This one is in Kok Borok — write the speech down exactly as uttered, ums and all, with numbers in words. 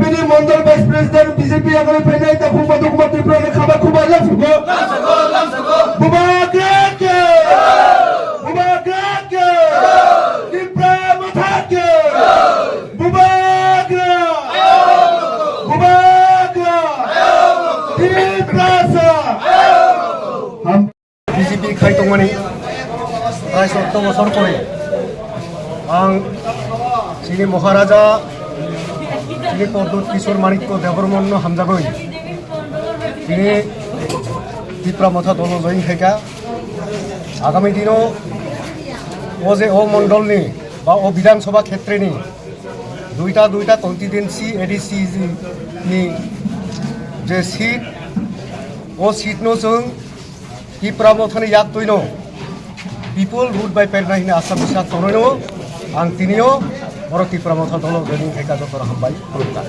Ini Mondol Vice President B J P agami penai tapu matu kuma Tripura ni khaba kuba lafirgo. Bubagra ke! Bubagra ke! Tipra Motha ke! Bubagra! Bubagra! Tiprasa! Ham- B J P khai tongmani prai sotto bosor pore ang chini Maharaja, chini Pradyut Kishore Manikya Debbarmano hamjagwi chini Tipra Motha dolo join khaikha. Agami dino o je o mondolni ba o Bidhan Sabha khetreni duita duita constituency A D C ni je seat, o seat no chwng Tipra Mothani yak twino people vote by pernai hini asa bwsak tongnai no ang tinio borok Tipra Motha dolo joining khaika joto hambai khulumkha.